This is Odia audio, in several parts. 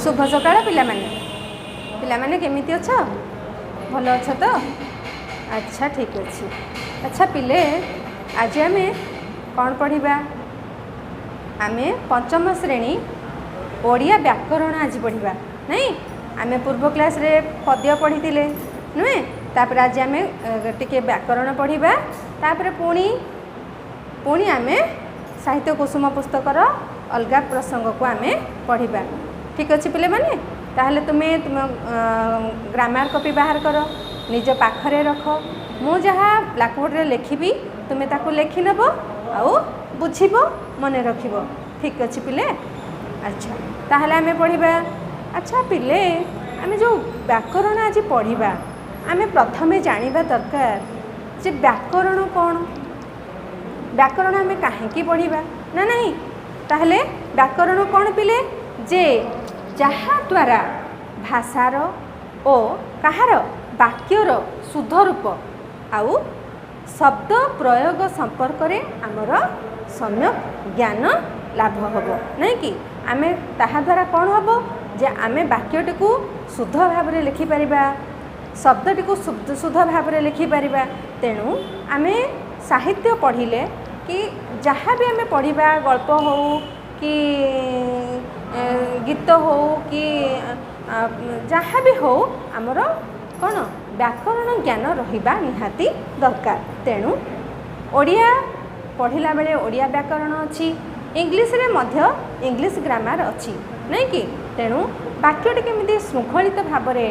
ଶୁଭ ସକାଳ ପିଲାମାନେ। ପିଲାମାନେ କେମିତି ଅଛ? ଭଲ ଅଛ ତ? ଆଚ୍ଛା, ଠିକ୍ ଅଛି। ଆଚ୍ଛା ପିଲେ, ଆଜି ଆମେ କ'ଣ ପଢ଼ିବା? ଆମେ ପଞ୍ଚମ ଶ୍ରେଣୀ ଓଡ଼ିଆ ବ୍ୟାକରଣ ଆଜି ପଢ଼ିବା, ନାଇଁ? ଆମେ ପୂର୍ବ କ୍ଲାସ୍ରେ ପଦ୍ୟ ପଢ଼ିଥିଲେ, ନୁହେଁ? ତାପରେ ଆଜି ଆମେ ଟିକେ ବ୍ୟାକରଣ ପଢ଼ିବା। ତାପରେ ପୁଣି ପୁଣି ଆମେ ସାହିତ୍ୟ କୁସୁମ ପୁସ୍ତକର ଅଲଗା ପ୍ରସଙ୍ଗକୁ ଆମେ ପଢ଼ିବା। ଠିକ୍ ଅଛି ପିଲାମାନେ? ତାହେଲେ ତୁମେ ତୁମ ଗ୍ରାମାର କପି ବାହାର କର, ନିଜ ପାଖରେ ରଖ। ମୁଁ ଯାହା ବ୍ଲାକବୋର୍ଡ଼ରେ ଲେଖିବି ତୁମେ ତାକୁ ଲେଖିନେବ ଆଉ ବୁଝିବ, ମନେ ରଖିବ। ଠିକ୍ ଅଛି ପିଲେ? ଆଚ୍ଛା, ତାହେଲେ ଆମେ ପଢ଼ିବା। ଆଚ୍ଛା ପିଲେ, ଆମେ ଯେଉଁ ବ୍ୟାକରଣ ଆଜି ପଢ଼ିବା, ଆମେ ପ୍ରଥମେ ଜାଣିବା ଦରକାର ଯେ ବ୍ୟାକରଣ କ'ଣ, ବ୍ୟାକରଣ ଆମେ କାହିଁକି ପଢ଼ିବା, ନା ନାହିଁ? ତାହେଲେ ବ୍ୟାକରଣ କ'ଣ ପିଲେ? ଯେ ଯାହାଦ୍ୱାରା ଭାଷାର ଓ କାହାର ବାକ୍ୟର ଶୁଦ୍ଧ ରୂପ ଆଉ ଶବ୍ଦ ପ୍ରୟୋଗ ସମ୍ପର୍କରେ ଆମର ସମ୍ୟକ ଜ୍ଞାନ ଲାଭ ହେବ, ନାଇଁ କି? ଆମେ ତାହାଦ୍ୱାରା କ'ଣ ହେବ ଯେ ଆମେ ବାକ୍ୟଟିକୁ ଶୁଦ୍ଧ ଭାବରେ ଲେଖିପାରିବା, ଶବ୍ଦଟିକୁ ଶୁଦ୍ଧ ଭାବରେ ଲେଖିପାରିବା। ତେଣୁ ଆମେ ସାହିତ୍ୟ ପଢ଼ିଲେ କି ଯାହା ବି ଆମେ ପଢ଼ିବା, ଗଳ୍ପ ହେଉ କି ଗୀତ ହେଉ କି ଯାହା ବି ହେଉ, ଆମର କ'ଣ ବ୍ୟାକରଣ ଜ୍ଞାନ ରହିବା ନିହାତି ଦରକାର। ତେଣୁ ଓଡ଼ିଆ ପଢ଼ିଲା ବେଳେ ଓଡ଼ିଆ ବ୍ୟାକରଣ ଅଛି, ଇଂଲିଶରେ ମଧ୍ୟ ଇଂଲିଶ ଗ୍ରାମାର ଅଛି, ନାଇଁ କି? ତେଣୁ ବାକ୍ୟଟି କେମିତି ଶୃଙ୍ଖଳିତ ଭାବରେ,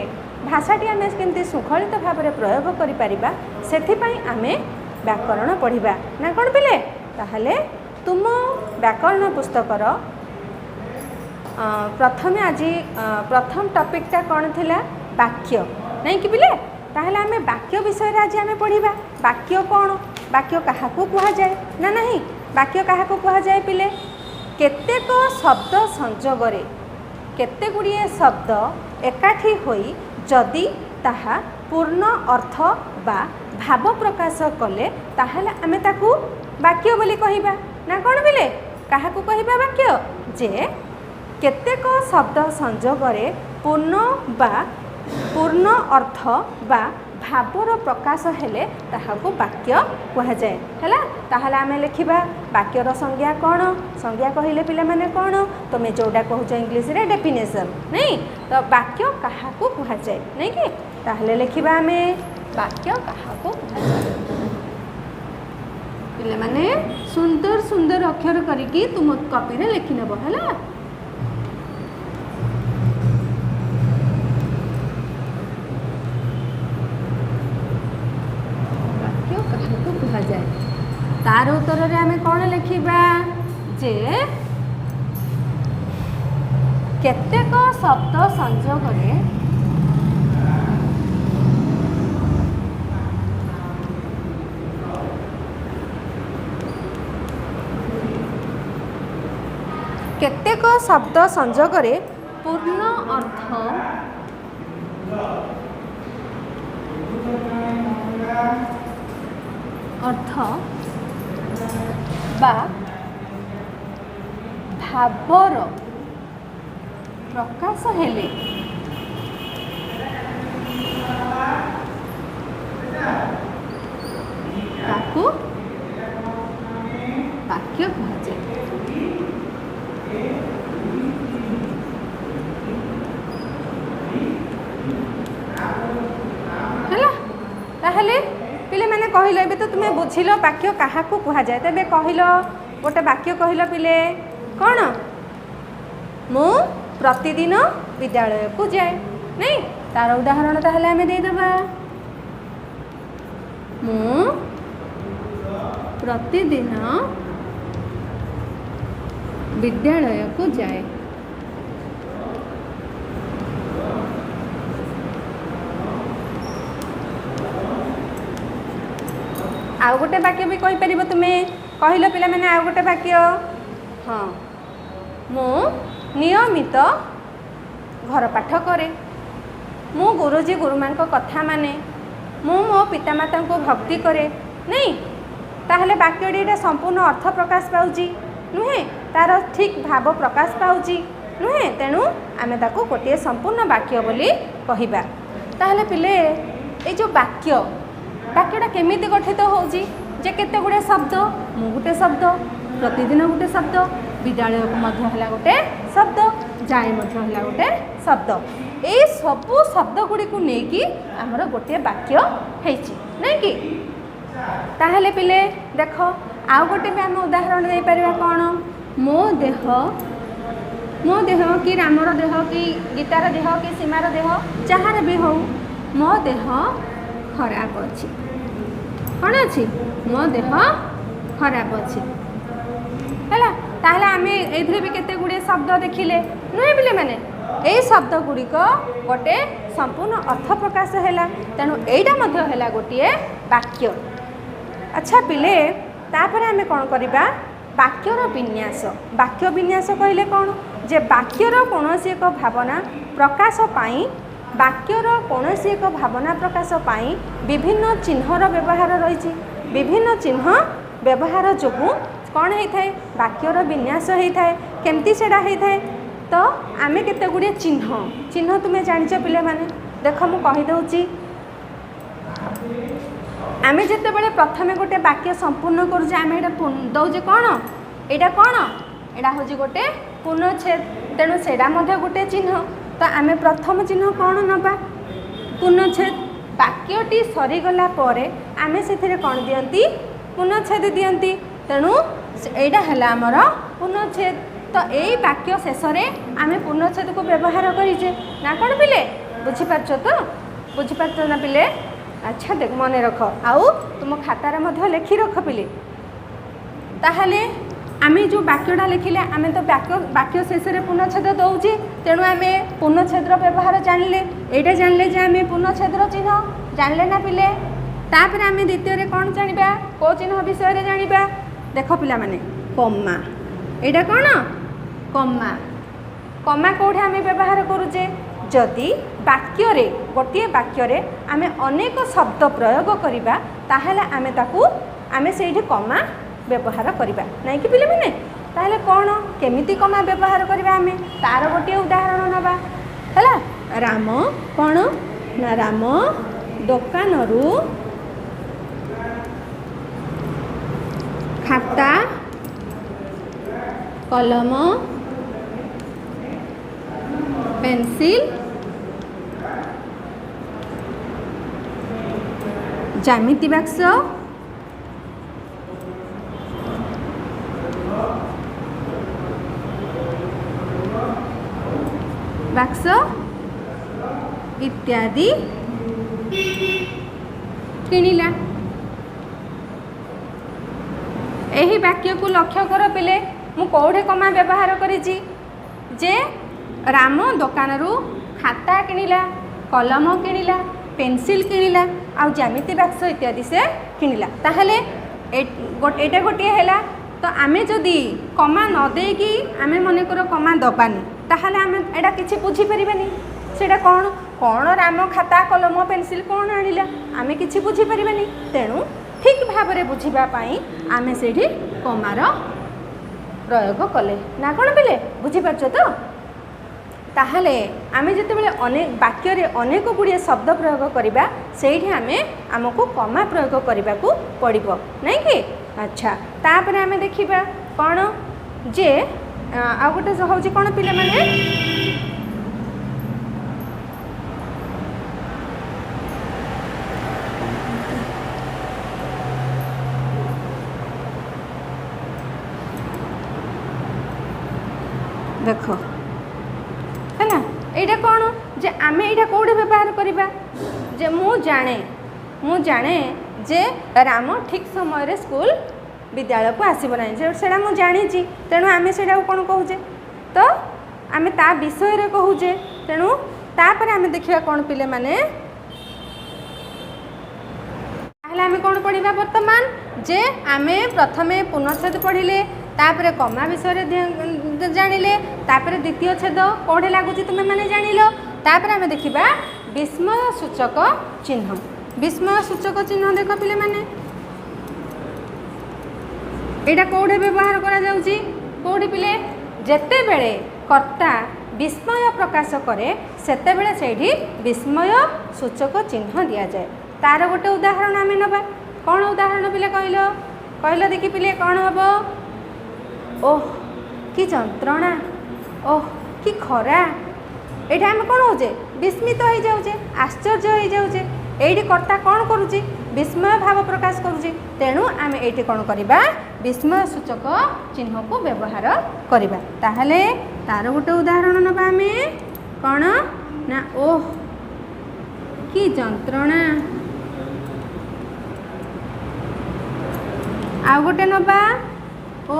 ଭାଷାଟି ଆମେ କେମିତି ଶୃଙ୍ଖଳିତ ଭାବରେ ପ୍ରୟୋଗ କରିପାରିବା, ସେଥିପାଇଁ ଆମେ ବ୍ୟାକରଣ ପଢ଼ିବା, ନା କ'ଣ ପିଲେ? ତାହେଲେ ତୁମ ବ୍ୟାକରଣ ପୁସ୍ତକର ପ୍ରଥମେ ଆଜି ପ୍ରଥମ ଟପିକ୍ଟା କ'ଣ ଥିଲା? ବାକ୍ୟ, ନାଇଁ କି ପିଲେ? ତାହେଲେ ଆମେ ବାକ୍ୟ ବିଷୟରେ ଆଜି ଆମେ ପଢ଼ିବା। ବାକ୍ୟ କ'ଣ, ବାକ୍ୟ କାହାକୁ କୁହାଯାଏ, ନା ନାହିଁ? ବାକ୍ୟ କାହାକୁ କୁହାଯାଏ ପିଲେ? କେତେକ ଶବ୍ଦ ସଂଯୋଗରେ କେତେ ଗୁଡ଼ିଏ ଶବ୍ଦ ଏକାଠି ହୋଇ ଯଦି ତାହା ପୂର୍ଣ୍ଣ ଅର୍ଥ ବା ଭାବ ପ୍ରକାଶ କଲେ, ତାହେଲେ ଆମେ ତାକୁ ବାକ୍ୟ ବୋଲି କହିବା, ନା କ'ଣ ପିଲେ? କାହାକୁ କହିବା ବାକ୍ୟ? ଯେ କେତେକ ଶବ୍ଦ ସଂଯୋଗରେ ପୂର୍ଣ୍ଣ ବା ପୂର୍ଣ୍ଣ ଅର୍ଥ ବା ଭାବର ପ୍ରକାଶ ହେଲେ ତାହାକୁ ବାକ୍ୟ କୁହାଯାଏ। ହେଲା? ତାହେଲେ ଆମେ ଲେଖିବା ବାକ୍ୟର ସଂଜ୍ଞା କ'ଣ? ସଂଜ୍ଞା କହିଲେ ପିଲାମାନେ କ'ଣ? ତୁମେ ଯେଉଁଟା କହୁଛ ଇଂଲିଶରେ ଡେଫିନେସନ୍, ନାଇଁ ତ? ବାକ୍ୟ କାହାକୁ କୁହାଯାଏ, ନାଇଁ କି? ତାହେଲେ ଲେଖିବା ଆମେ ବାକ୍ୟ କାହାକୁ କୁହାଯାଏ। ପିଲାମାନେ ସୁନ୍ଦର ସୁନ୍ଦର ଅକ୍ଷର କରିକି ତୁମ କପିରେ ଲେଖିନେବ, ହେଲା? ବାକ୍ୟ କାହାକୁ କୁହାଯାଏ, ତାର ଉତ୍ତରରେ ଆମେ କ'ଣ ଲେଖିବା? ଯେ କେତେକ ଶବ୍ଦ ସଂଯୋଗରେ କେତେକ ଶବ୍ଦ ସଂଯୋଗରେ ପୂର୍ଣ୍ଣ ଅର୍ଥ ଅର୍ଥ ବା ଭାବର ପ୍ରକାଶ ହେଲେ ତାକୁ ବାକ୍ୟ କୁହାଯାଏ। ହେଲା? ତାହେଲେ ପିଲାମାନେ କହିଲ, ଏବେ ତ ତୁମେ ବୁଝିଲ ବାକ୍ୟ କାହାକୁ କୁହାଯାଏ। ତେବେ କହିଲ ଗୋଟେ ବାକ୍ୟ କହିଲ ପିଲେ, କ'ଣ? ମୁଁ ପ୍ରତିଦିନ ବିଦ୍ୟାଳୟକୁ ଯାଏ, ନାଇଁ? ତାର ଉଦାହରଣ ତାହେଲେ ଆମେ ଦେଇଦେବା। ମୁଁ ପ୍ରତିଦିନ ବିଦ୍ୟାଳୟକୁ ଯାଏ। ଆଉ ଗୋଟେ ବାକ୍ୟ ବି କହିପାରିବ ତୁମେ। କହିଲ ପିଲାମାନେ ଆଉ ଗୋଟେ ବାକ୍ୟ। ହଁ, ମୁଁ ନିୟମିତ ଘର ପାଠ କରେ, ମୁଁ ଗୁରୁଜୀ ଗୁରୁମାଙ୍କ କଥା ମାନେ, ମୁଁ ମୋ ପିତାମାତାଙ୍କୁ ଭକ୍ତି କରେ, ନାଇଁ? ତାହେଲେ ବାକ୍ୟଟି ଏଇଟା ସମ୍ପୂର୍ଣ୍ଣ ଅର୍ଥ ପ୍ରକାଶ ପାଉଛି, ନୁହେଁ? ତାର ଠିକ୍ ଭାବ ପ୍ରକାଶ ପାଉଛି। ନୁହେଁ? ତେଣୁ ଆମେ ତାକୁ ଗୋଟିଏ ସମ୍ପୂର୍ଣ୍ଣ ବାକ୍ୟ ବୋଲି କହିବା। ତାହେଲେ ପିଲେ, ଏଇ ଯେଉଁ ବାକ୍ୟ, ବାକ୍ୟଟା କେମିତି ଗଠିତ ହେଉଛି ଯେ କେତେ ଗୁଡ଼ିଏ ଶବ୍ଦ, ମୁଁ ଗୋଟେ ଶବ୍ଦ, ପ୍ରତିଦିନ ଗୋଟେ ଶବ୍ଦ, ବିଦ୍ୟାଳୟକୁ ମଧ୍ୟ ହେଲା ଗୋଟେ ଶବ୍ଦ, ଯାଏ ମଧ୍ୟ ହେଲା ଗୋଟେ ଶବ୍ଦ। ଏଇ ସବୁ ଶବ୍ଦ ଗୁଡ଼ିକୁ ନେଇକି ଆମର ଗୋଟିଏ ବାକ୍ୟ ହେଇଛି, ନାଇଁ କି? ତାହେଲେ ପିଲେ ଦେଖ, ଆଉ ଗୋଟେ ବି ଆମେ ଉଦାହରଣ ଦେଇପାରିବା। କ'ଣ? ମୋ ଦେହ, ମୋ ଦେହ କି ରାମର ଦେହ କି ଗୀତାର ଦେହ କି ସୀମାର ଦେହ, ଯାହାର ବି ହଉ, ମୋ ଦେହ ଖରାପ ଅଛି। କ'ଣ ଅଛି? ମୋ ଦେହ ଖରାପ ଅଛି। ହେଲା, ତାହେଲେ ଆମେ ଏଇଥିରେ ବି କେତେ ଗୁଡ଼ିଏ ଶବ୍ଦ ଦେଖିଲେ, ନୁହେଁ ପିଲାମାନେ? ଏଇ ଶବ୍ଦ ଗୁଡ଼ିକ ଗୋଟେ ସମ୍ପୂର୍ଣ୍ଣ ଅର୍ଥ ପ୍ରକାଶ ହେଲା। ତେଣୁ ଏଇଟା ମଧ୍ୟ ହେଲା ଗୋଟିଏ ବାକ୍ୟ। ଆଚ୍ଛା ପିଲେ, ତାପରେ ଆମେ କ'ଣ କରିବା? ବାକ୍ୟର ବିନ୍ୟାସ। ବାକ୍ୟ ବିନ୍ୟାସ କହିଲେ କ'ଣ ଯେ ବାକ୍ୟର କୌଣସି ଏକ ଭାବନା ପ୍ରକାଶ ପାଇଁ, ବାକ୍ୟର କୌଣସି ଏକ ଭାବନା ପ୍ରକାଶ ପାଇଁ ବିଭିନ୍ନ ଚିହ୍ନର ବ୍ୟବହାର ରହିଛି। ବିଭିନ୍ନ ଚିହ୍ନ ବ୍ୟବହାର ଯୋଗୁଁ କ'ଣ ହେଇଥାଏ? ବାକ୍ୟର ବିନ୍ୟାସ ହେଇଥାଏ। କେମିତି ସେଇଟା ହେଇଥାଏ? ତ ଆମେ କେତେ ଗୁଡ଼ିଏ ଚିହ୍ନ, ଚିହ୍ନ ତୁମେ ଜାଣିଛ ପିଲାମାନେ। ଦେଖ, ମୁଁ କହିଦେଉଛି। ଆମେ ଯେତେବେଳେ ପ୍ରଥମେ ଗୋଟେ ବାକ୍ୟ ସମ୍ପୂର୍ଣ୍ଣ କରୁଛେ, ଆମେ ଏଇଟା ଦେଉଛେ କ'ଣ? ଏଇଟା କ'ଣ? ଏଇଟା ହେଉଛି ଗୋଟେ ପୂର୍ଣ୍ଣଚ୍ଛେଦ। ତେଣୁ ସେଇଟା ମଧ୍ୟ ଗୋଟେ ଚିହ୍ନ। ତ ଆମେ ପ୍ରଥମ ଚିହ୍ନ କ'ଣ ନେବା? ପୂର୍ଣ୍ଣଚ୍ଛେଦ। ବାକ୍ୟଟି ସରିଗଲା ପରେ ଆମେ ସେଥିରେ କ'ଣ ଦିଅନ୍ତି? ପୂର୍ଣ୍ଣଚ୍ଛେଦ ଦିଅନ୍ତି। ତେଣୁ ଏଇଟା ହେଲା ଆମର ପୂର୍ଣ୍ଣଚ୍ଛେଦ। ତ ଏଇ ବାକ୍ୟ ଶେଷରେ ଆମେ ପୂର୍ଣ୍ଣଚ୍ଛେଦକୁ ବ୍ୟବହାର କରିଛେ ନା କ'ଣ ପିଲେ? ବୁଝିପାରୁଛ ତ? ବୁଝିପାରୁଛ ନା ପିଲେ? ଆଚ୍ଛା ଦେଖ, ମନେ ରଖ ଆଉ ତୁମ ଖାତାରେ ମଧ୍ୟ ଲେଖି ରଖ ପିଲେ। ତାହେଲେ ଆମେ ଯେଉଁ ବାକ୍ୟଟା ଲେଖିଲେ, ଆମେ ତ ବାକ୍ୟ ଶେଷରେ ପୂର୍ଣ୍ଣଚ୍ଛେଦ ଦେଉଛେ। ତେଣୁ ଆମେ ପୂର୍ଣ୍ଣଚ୍ଛେଦର ବ୍ୟବହାର ଜାଣିଲେ। ଏଇଟା ଜାଣିଲେ ଯେ ଆମେ ପୂର୍ଣ୍ଣଚ୍ଛେଦର ଚିହ୍ନ ଜାଣିଲେ ନା ପିଲେ? ତାପରେ ଆମେ ଦ୍ୱିତୀୟରେ କ'ଣ ଜାଣିବା? କେଉଁ ଚିହ୍ନ ବିଷୟରେ ଜାଣିବା? ଦେଖ ପିଲାମାନେ, କମା। ଏଇଟା କ'ଣ? କମା। କମା କେଉଁଠି ଆମେ ବ୍ୟବହାର କରୁଛେ? ଯଦି ବାକ୍ୟରେ, ଗୋଟିଏ ବାକ୍ୟରେ ଆମେ ଅନେକ ଶବ୍ଦ ପ୍ରୟୋଗ କରିବା, ତାହେଲେ ଆମେ ତାକୁ ଆମେ ସେଇଠି କମା ବ୍ୟବହାର କରିବା, ନାଇଁ କି ପିଲାମାନେ? ତାହେଲେ କ'ଣ, କେମିତି କମା ବ୍ୟବହାର କରିବା, ଆମେ ତାର ଗୋଟିଏ ଉଦାହରଣ ନେବା। ହେଲା, ରାମ କ'ଣ ନା ରାମ ଦୋକାନରୁ ଖାତା, କଲମ, ପେନସିଲ୍, ଜ୍ୟାମିତି ବାକ୍ସ ବାକ୍ସ ଇତ୍ୟାଦି କିଣିଲା। ଏହି ବାକ୍ୟକୁ ଲକ୍ଷ୍ୟ କର ପିଲେ, ମୁଁ କେଉଁଠି କମା ବ୍ୟବହାର କରିଛି? ଯେ ରାମ ଦୋକାନରୁ ଖାତା କିଣିଲା, କଲମ କିଣିଲା, ପେନସିଲ୍ କିଣିଲା ଆଉ ଜ୍ୟାମିତି ବାକ୍ସ ଇତ୍ୟାଦି ସେ କିଣିଲା। ତାହେଲେ ଏଇଟା ଗୋଟିଏ ହେଲା। ତ ଆମେ ଯଦି କମା ନ ଦେଇକି, ଆମେ ମନେକର କମା ଦେବାନି, ତାହେଲେ ଆମେ ଏଇଟା କିଛି ବୁଝିପାରିବାନି। ସେଇଟା କ'ଣ କ'ଣ ରାମ ଖାତା, କଲମ, ପେନସିଲ୍ କ'ଣ ଆଣିଲା, ଆମେ କିଛି ବୁଝିପାରିବାନି। ତେଣୁ ଠିକ୍ ଭାବରେ ବୁଝିବା ପାଇଁ ଆମେ ସେଇଠି କମାର ପ୍ରୟୋଗ କଲେ ନା କ'ଣ ପିଲେ? ବୁଝିପାରୁଛ ତ? ତାହେଲେ ଆମେ ଯେତେବେଳେ ଅନେକ ବାକ୍ୟରେ ଅନେକ ଗୁଡ଼ିଏ ଶବ୍ଦ ପ୍ରୟୋଗ କରିବା, ସେଇଠି ଆମେ ଆମକୁ କମା ପ୍ରୟୋଗ କରିବାକୁ ପଡ଼ିବ, ନାଇଁ କି? ଆଚ୍ଛା, ତାପରେ ଆମେ ଦେଖିବା କ'ଣ ଯେ ଆଉ ଗୋଟେ ହେଉଛି କ'ଣ ପିଲାମାନେ? ଦେଖ, ହେଲା, ଏଇଟା କ'ଣ ଯେ ଆମେ ଏଇଟା କେଉଁଠି ବ୍ୟବହାର କରିବା? ଯେ ମୁଁ ଜାଣେ, ମୁଁ ଜାଣେ ଯେ ରାମ ଠିକ୍ ସମୟରେ ସ୍କୁଲ ବିଦ୍ୟାଳୟକୁ ଆସିବ ନାହିଁ, ଯେ ସେଇଟା ମୁଁ ଜାଣିଛି। ତେଣୁ ଆମେ ସେଇଟାକୁ କ'ଣ କହୁଛେ? ତ ଆମେ ତା ବିଷୟରେ କହୁଛେ। ତେଣୁ ତାପରେ ଆମେ ଦେଖିବା କ'ଣ ପିଲାମାନେ? ତାହେଲେ ଆମେ କ'ଣ ପଢ଼ିବା ବର୍ତ୍ତମାନ? ଯେ ଆମେ ପ୍ରଥମେ ପୂର୍ଣ୍ଣଚ୍ଛେଦ ପଢ଼ିଲେ, ତାପରେ କମା ବିଷୟରେ ଜାଣିଲେ, ତାପରେ ଦ୍ୱିତୀୟ ଛେଦ କେଉଁଠି ଲାଗୁଛି ତୁମେମାନେ ଜାଣିଲ। ତାପରେ ଆମେ ଦେଖିବା ବିସ୍ମୟ ସୂଚକ ଚିହ୍ନ। ବିସ୍ମୟ ସୂଚକ ଚିହ୍ନ ଦେଖ ପିଲାମାନେ, ଏଇଟା କେଉଁଠି ବ୍ୟବହାର କରାଯାଉଛି? କେଉଁଠି ପିଲେ? ଯେତେବେଳେ କର୍ତ୍ତା ବିସ୍ମୟ ପ୍ରକାଶ କରେ ସେତେବେଳେ ସେଇଠି ବିସ୍ମୟ ସୂଚକ ଚିହ୍ନ ଦିଆଯାଏ। ତାର ଗୋଟେ ଉଦାହରଣ ଆମେ ନେବା। କ'ଣ ଉଦାହରଣ ପିଲେ କହିଲ? କହିଲ ଦେଖି ପିଲେ କ'ଣ ହେବ? ଓହ କି ଯନ୍ତ୍ରଣା, ଓହ କି ଖରା। ଏଇଠି ଆମେ କ'ଣ ହେଉଛେ? ବିସ୍ମିତ ହେଇଯାଉଛେ, ଆଶ୍ଚର୍ଯ୍ୟ ହେଇଯାଉଛେ। ଏଇଠି କର୍ତ୍ତା କ'ଣ କରୁଛି? ବିସ୍ମୟ ଭାବ ପ୍ରକାଶ କରୁଛି। ତେଣୁ ଆମେ ଏଇଠି କ'ଣ କରିବା? ବିସ୍ମୟ ସୂଚକ ଚିହ୍ନକୁ ବ୍ୟବହାର କରିବା। ତାହେଲେ ତାର ଗୋଟେ ଉଦାହରଣ ନେବା ଆମେ। କ'ଣ ନା ଓହ କି ଯନ୍ତ୍ରଣା। ଆଉ ଗୋଟେ ନେବା,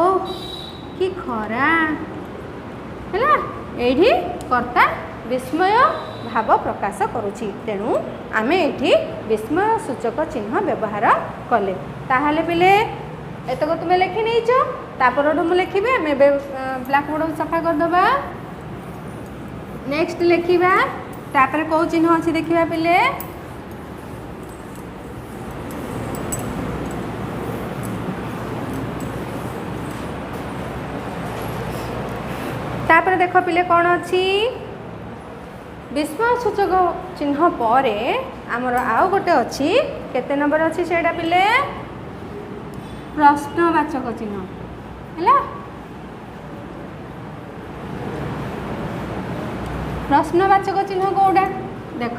ଓହ କି ଖରା। ହେଲା, ଏଇଠି କର୍ତ୍ତା ବିସ୍ମୟ ଭାବ ପ୍ରକାଶ କରୁଛି, ତେଣୁ ଆମେ ଏଇଠି ବିସ୍ମୟ ସୂଚକ ଚିହ୍ନ ବ୍ୟବହାର କଲେ। ତାହେଲେ ପିଲେ ଏତକ ତୁମେ ଲେଖି ନେଇଛ, ତାପରଠୁ ମୁଁ ଲେଖିବି। ଆମେ ଏବେ ବ୍ଲାକ୍ ବୋର୍ଡ଼ ସଫା କରିଦେବା, ନେକ୍ସଟ ଲେଖିବା। ତାପରେ କେଉଁ ଚିହ୍ନ ଅଛି ଦେଖିବା ପିଲେ। ତାପରେ ଦେଖ ପିଲେ କ'ଣ ଅଛି। ବିସ୍ମୟ ସୂଚକ ଚିହ୍ନ ପରେ ଆମର ଆଉ ଗୋଟେ ଅଛି। କେତେ ନମ୍ବର ଅଛି ସେଇଟା ପିଲେ? ପ୍ରଶ୍ନବାଚକ ଚିହ୍ନ। ହେଲା, ପ୍ରଶ୍ନବାଚକ ଚିହ୍ନ କେଉଁଟା? ଦେଖ,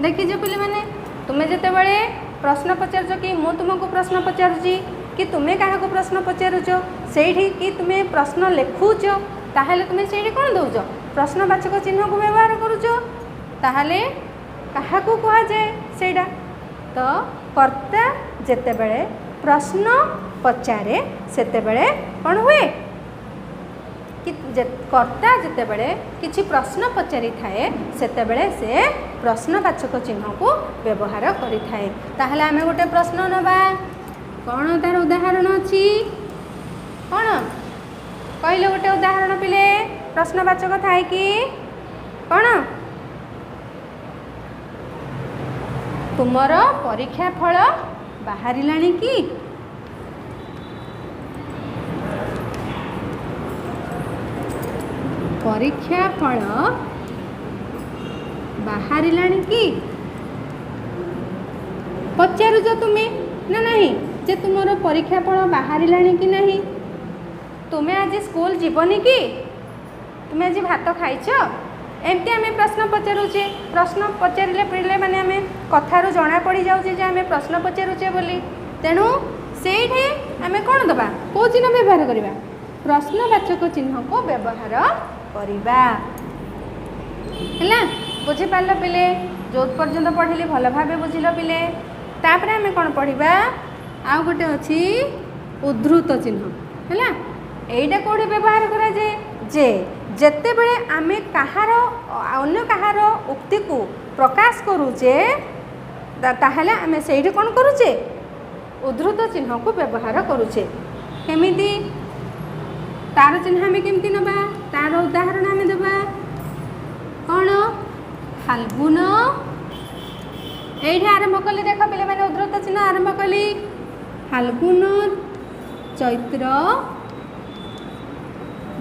ଦେଖିଛ ପିଲାମାନେ, ତୁମେ ଯେତେବେଳେ ପ୍ରଶ୍ନ ପଚାରୁଛ କି ମୁଁ ତୁମକୁ ପ୍ରଶ୍ନ ପଚାରୁଛି କି ତୁମେ କାହାକୁ ପ୍ରଶ୍ନ ପଚାରୁଛ ସେଇଠି, କି ତୁମେ ପ୍ରଶ୍ନ ଲେଖୁଛ, ତାହେଲେ ତୁମେ ସେଇଠି କ'ଣ ଦେଉଛ? ପ୍ରଶ୍ନବାଚକ ଚିହ୍ନକୁ ବ୍ୟବହାର କରୁଛ। ତାହେଲେ କାହାକୁ କୁହାଯାଏ ସେଇଟା? ତ କର୍ତ୍ତା ଯେତେବେଳେ ପ୍ରଶ୍ନ ପଚାରେ ସେତେବେଳେ କ'ଣ ହୁଏ କି କର୍ତ୍ତା ଯେତେବେଳେ କିଛି ପ୍ରଶ୍ନ ପଚାରିଥାଏ ସେତେବେଳେ ସେ ପ୍ରଶ୍ନବାଚକ ଚିହ୍ନକୁ ବ୍ୟବହାର କରିଥାଏ। ତାହେଲେ ଆମେ ଗୋଟେ ପ୍ରଶ୍ନ ନେବା। କ'ଣ ତାର ଉଦାହରଣ ଅଛି? କ'ଣ କହିଲେ ଗୋଟେ ଉଦାହରଣ ପିଲେ? ପ୍ରଶ୍ନବାଚକ ଥାଏ କି କ'ଣ? ତୁମର ପରୀକ୍ଷା ଫଳ ବାହାରିଲାଣି କି? ପରୀକ୍ଷା ଫଳ ବାହାରିଲାଣି କି ପଚାରୁଛ ତୁମେ ନା ନାହିଁ ଯେ ତୁମର ପରୀକ୍ଷା ଫଳ ବାହାରିଲାଣି କି ନାହିଁ? ତୁମେ ଆଜି ସ୍କୁଲ ଯିବନି କି? ତୁମେ ଆଜି ଭାତ ଖାଇଛ? ଏମିତି ଆମେ ପ୍ରଶ୍ନ ପଚାରୁଛେ। ପ୍ରଶ୍ନ ପଚାରିଲେ ପିଲାମାନେ ଆମେ କଥାରୁ ଜଣାପଡ଼ିଯାଉଛି ଯେ ଆମେ ପ୍ରଶ୍ନ ପଚାରୁଛେ ବୋଲି। ତେଣୁ ସେଇଠି ଆମେ କ'ଣ ଦେବା? କେଉଁ ଚିହ୍ନ ବ୍ୟବହାର କରିବା? ପ୍ରଶ୍ନବାଚକ ଚିହ୍ନକୁ ବ୍ୟବହାର କରିବା। ହେଲା, ବୁଝିପାରିଲ ପିଲେ? ଯେଉଁ ପର୍ଯ୍ୟନ୍ତ ପଢ଼ିଲି ଭଲ ଭାବେ ବୁଝିଲ ପିଲେ? ତାପରେ ଆମେ କ'ଣ ପଢ଼ିବା? ଆଉ ଗୋଟେ ଅଛି ଉଦ୍ଧୃତ ଚିହ୍ନ। ହେଲା, ଏଇଟା କେଉଁଠି ବ୍ୟବହାର କରାଯାଏ? ଯେ ଯେତେବେଳେ ଆମେ କାହାର ଅନ୍ୟ କାହାର ଉକ୍ତିକୁ ପ୍ରକାଶ କରୁଛେ, ତାହେଲେ ଆମେ ସେଇଠି କ'ଣ କରୁଛେ? ଉଦ୍ଧୃତ ଚିହ୍ନକୁ ବ୍ୟବହାର କରୁଛେ। କେମିତି? ତାର ଚିହ୍ନ ଆମେ କେମିତି ନେବା? ତାର ଉଦାହରଣ ଆମେ ଦେବା। କ'ଣ? ଫାଲ୍ଗୁନ। ଏଇଠି ଆରମ୍ଭ କଲି, ଦେଖ ପିଲାମାନେ, ଉଦ୍ଧୃତ ଚିହ୍ନ ଆରମ୍ଭ କଲି। ଫାଲ୍ଗୁନ ଚୈତ୍ର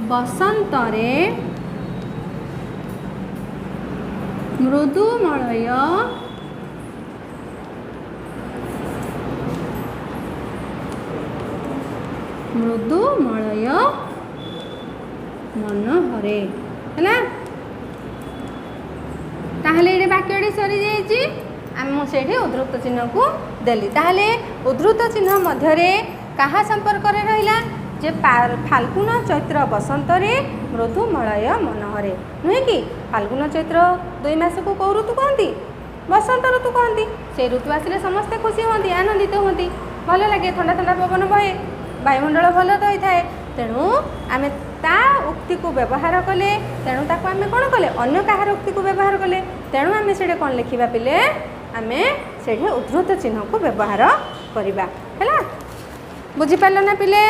ବସନ୍ତରେ ମୃଦୁମଳୟ ମୃଦୁମଳୟ ମନୋହରେ। ହେଲା, ତାହେଲେ ଏଇଠି ବାକ୍ୟଟି ସରିଯାଇଛି। ଆମେ ମୁଁ ସେଇଠି ଉଦ୍ଧୃତ ଚିହ୍ନକୁ ଦେଲି। ତାହେଲେ ଉଦ୍ଧୃତ ଚିହ୍ନ ମଧ୍ୟରେ କାହା ସମ୍ପର୍କରେ ରହିଲା? ଯେ ଫାଲ୍ଗୁନ ଚୈତ୍ର ବସନ୍ତରେ ମୃଦୁମଳୟ ମନୋହରେ, ନୁହେଁ କି? ଫାଲ୍ଗୁନ ଚୈତ୍ର ଦୁଇ ମାସକୁ କେଉଁ ଋତୁ କହନ୍ତି? ବସନ୍ତ ଋତୁ କହନ୍ତି। ସେଇ ଋତୁ ଆସିଲେ ସମସ୍ତେ ଖୁସି ହୁଅନ୍ତି, ଆନନ୍ଦିତ ହୁଅନ୍ତି, ଭଲ ଲାଗେ, ଥଣ୍ଡା ଥଣ୍ଡା ପବନ ବହେ, ବାୟୁମଣ୍ଡଳ ଭଲ ରହିଥାଏ। ତେଣୁ ଆମେ ତା ଉକ୍ତିକୁ ବ୍ୟବହାର କଲେ। ତେଣୁ ତାକୁ ଆମେ କ'ଣ କଲେ? ଅନ୍ୟ କାହାର ଉକ୍ତିକୁ ବ୍ୟବହାର କଲେ। ତେଣୁ ଆମେ ସେଇଠି କ'ଣ ଲେଖିବା ପିଲେ? ଆମେ ସେଇଠି ଉଦ୍ଧୃତ ଚିହ୍ନକୁ ବ୍ୟବହାର କରିବା। ହେଲା, ବୁଝିପାରିଲ ନା ପିଲେ?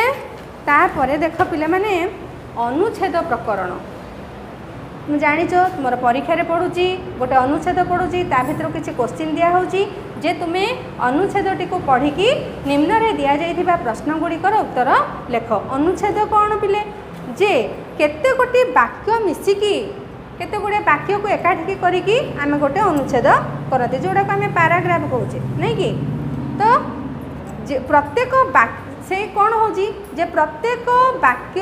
ତାପରେ ଦେଖ ପିଲାମାନେ, ଅନୁଚ୍ଛେଦ ପ୍ରକରଣ। ତୁମେ ଜାଣିଛ, ତୁମର ପରୀକ୍ଷାରେ ପଡ଼ୁଛି, ଗୋଟେ ଅନୁଚ୍ଛେଦ ପଡ଼ୁଛି, ତା ଭିତରୁ କିଛି କୋଶ୍ଚିନ୍ ଦିଆହେଉଛି ଯେ ତୁମେ ଅନୁଚ୍ଛେଦଟିକୁ ପଢ଼ିକି ନିମ୍ନରେ ଦିଆଯାଇଥିବା ପ୍ରଶ୍ନ ଗୁଡ଼ିକର ଉତ୍ତର ଲେଖ। ଅନୁଚ୍ଛେଦ କ'ଣ ପିଲେ? ଯେ କେତେ ଗୋଟି ବାକ୍ୟ ମିଶିକି, କେତେ ଗୁଡ଼ିଏ ବାକ୍ୟକୁ ଏକାଠି କରିକି ଆମେ ଗୋଟେ ଅନୁଚ୍ଛେଦ କରନ୍ତି, ଯେଉଁଟାକୁ ଆମେ ପାରାଗ୍ରାଫ କହୁଛେ, ନାଇଁ କି? ତ ଯେ ପ୍ରତ୍ୟେକ ସେଇ କ'ଣ ହେଉଛି ଯେ ପ୍ରତ୍ୟେକ ବାକ୍ୟ,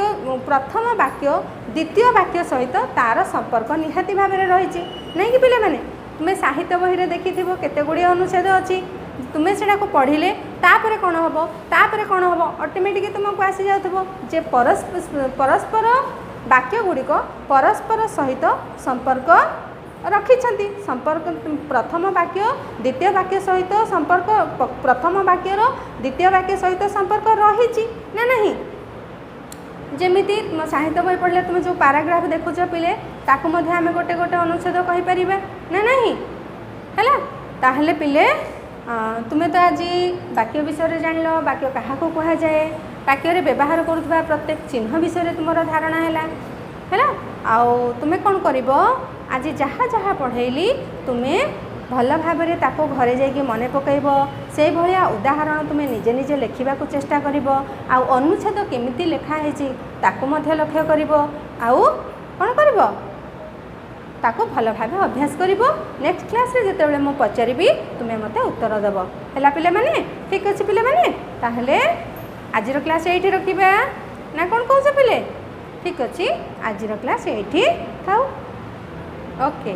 ପ୍ରଥମ ବାକ୍ୟ ଦ୍ୱିତୀୟ ବାକ୍ୟ ସହିତ ତା'ର ସମ୍ପର୍କ ନିହାତି ଭାବରେ ରହିଛି, ନାଇଁ କି ପିଲାମାନେ? ତୁମେ ସାହିତ୍ୟ ବହିରେ ଦେଖିଥିବ କେତେ ଗୁଡ଼ିଏ ଅନୁଚ୍ଛେଦ ଅଛି। ତୁମେ ସେଟାକୁ ପଢ଼ିଲେ ତାପରେ କ'ଣ ହେବ, ତାପରେ କ'ଣ ହେବ, ଅଟୋମେଟିକ୍ ତୁମକୁ ଆସିଯାଉଥିବ ଯେ ପରସ୍ପର ବାକ୍ୟ ଗୁଡ଼ିକ ପରସ୍ପର ସହିତ ସମ୍ପର୍କ ରଖିଛନ୍ତି। ସମ୍ପର୍କ, ପ୍ରଥମ ବାକ୍ୟ ଦ୍ୱିତୀୟ ବାକ୍ୟ ସହିତ ସମ୍ପର୍କ, ପ୍ରଥମ ବାକ୍ୟର ଦ୍ୱିତୀୟ ବାକ୍ୟ ସହିତ ସମ୍ପର୍କ ରହିଛି ନା ନାହିଁ? ଯେମିତି ସାହିତ୍ୟ ବହି ପଢ଼ିଲେ ତୁମେ ଯେଉଁ ପାରାଗ୍ରାଫ ଦେଖୁଛ ପିଲେ, ତାକୁ ମଧ୍ୟ ଆମେ ଗୋଟେ ଗୋଟେ ଅନୁଚ୍ଛେଦ କହିପାରିବା ନା ନାହିଁ? ହେଲା, ତାହେଲେ ପିଲେ, ତୁମେ ତ ଆଜି ବାକ୍ୟ ବିଷୟରେ ଜାଣିଲ, ବାକ୍ୟ କାହାକୁ କୁହାଯାଏ, ବାକ୍ୟରେ ବ୍ୟବହାର କରୁଥିବା ପ୍ରତ୍ୟେକ ଚିହ୍ନ ବିଷୟରେ ତୁମର ଧାରଣା ହେଲା। ହେଲା, ଆଉ ତୁମେ କ'ଣ କରିବ? ଆଜି ଯାହା ଯାହା ପଢ଼େଇଲି, ତୁମେ ଭଲ ଭାବରେ ତାକୁ ଘରେ ଯାଇକି ମନେ ପକାଇବ। ସେଇଭଳିଆ ଉଦାହରଣ ତୁମେ ନିଜେ ନିଜେ ଲେଖିବାକୁ ଚେଷ୍ଟା କରିବ, ଆଉ ଅନୁଚ୍ଛେଦ କେମିତି ଲେଖା ହେଇଛି ତାକୁ ମଧ୍ୟ ଲକ୍ଷ୍ୟ କରିବ। ଆଉ କ'ଣ କରିବ? ତାକୁ ଭଲ ଭାବେ ଅଭ୍ୟାସ କରିବ। ନେକ୍ସଟ କ୍ଲାସ୍ରେ ଯେତେବେଳେ ମୁଁ ପଚାରିବି, ତୁମେ ମୋତେ ଉତ୍ତର ଦେବ। ହେଲା ପିଲାମାନେ? ଠିକ୍ ଅଛି ପିଲାମାନେ, ତାହେଲେ ଆଜିର କ୍ଲାସ୍ ଏଇଠି ରଖିବା ନା କ'ଣ କହୁଛ ପିଲେ? ଠିକ୍ ଅଛି, ଆଜିର କ୍ଲାସ୍ ଏଇଠି ଥାଉ। ଓକେ।